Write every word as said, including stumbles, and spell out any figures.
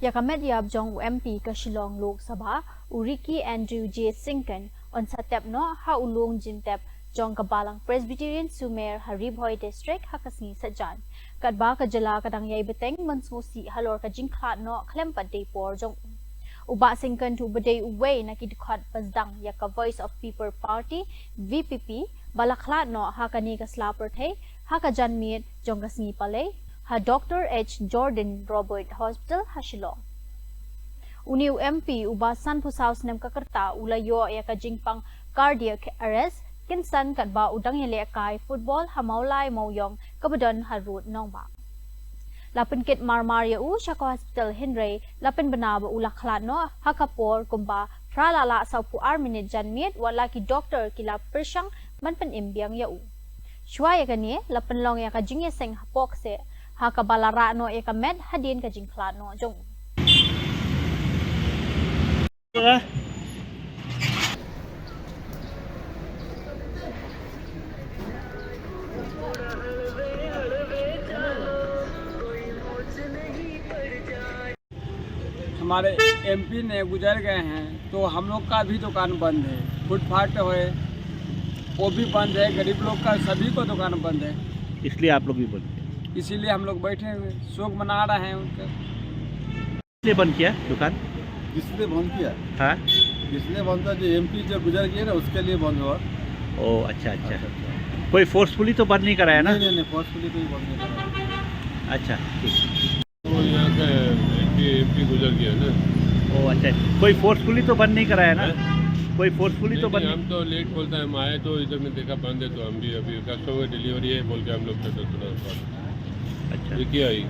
Ïa ka met ïap jong u M P ka Shillong Lok Sabha, u Ricky Andrew J Syngkon, yn sa tep noh ha u lum jingtep jong ka Balang Presbyterian Sumer ha Ri Bhoi District ha ka sngi Saitjaiñ. Katba ka jylla ka dang ïai bteng ban sngewsih halor ka jingkhlad noh khlem pat dei por jong u. U Bah Syngkon uba dei uwei na ki dkhot ba sdang ïa ka Voice of People Party, V P P, ba la khlad noh ha kane ka sla pyrthei ha ka janmiet jong ka sngi Palei ha Doctor H Jordan Roberts Hospital ha Shillong. Une u M P uba sanphew saw snem ka rta u la ïoh ïa ka jingpang cardiac arrest kynsan katba u dang ïalehkai football ha Mawlai Mawiong kaba don ha Rud Nongbah. La pynkit marmar ïa u sha ka hospital hynrei la pynbna ba u la khlad noh ha ka por kumba phra la lah sawphew ar minit janmiet, wat la ki doktor ki la pyrshang ban pynim biang ïa u. Shuwa ïa kane la pynlong ïa ka jingïaseng hapoh kseh ha kaba la rah noh ïa ka met hadien ka jingkhlad noh jong u. हमारे एमपी ने गुजर गए हैं, तो हम लोग का भी दुकान बंद है, फुटपाथ है, वो भी बंद है, गरीब लोग का, सभी को दुकान बंद है। इसलिए आप लोग भी बंद है? इसीलिए हम लोग बैठे हुए हैं, शोक मना रहे हैं उनका। इसलिए बंद किया दुकान? इसलिए बंद किया? हाँ। इसलिए बंद था, जो एमपी जो गुजर गए ना, उसके लिए बंद हुआ। ओ, अच्छा, अच्छा। अच्छा, अच्छा। कोई फोर्सफुली तो बंद नहीं कराया ना? नहीं, नहीं, नहीं, फोर्सफुली कोई बंद नहीं कराया। अच्छा, ठीक। वो यहाँ का एमपी, एमपी गुजर गया ना। ओ, अच्छा। कोई फोर्सफुली तो बंद नहीं कराया ना? हैं? कोई फोर्सफुली तो नहीं, बंद नहीं, नहीं। हम तो लेट खोलता है, हम आए तो इधर में देखा बंद है, तो हम भी अभी कस्टमर डिलीवरी है बोल के हम लोग का तो थोड़ा सा अच्छा। देखिए आई।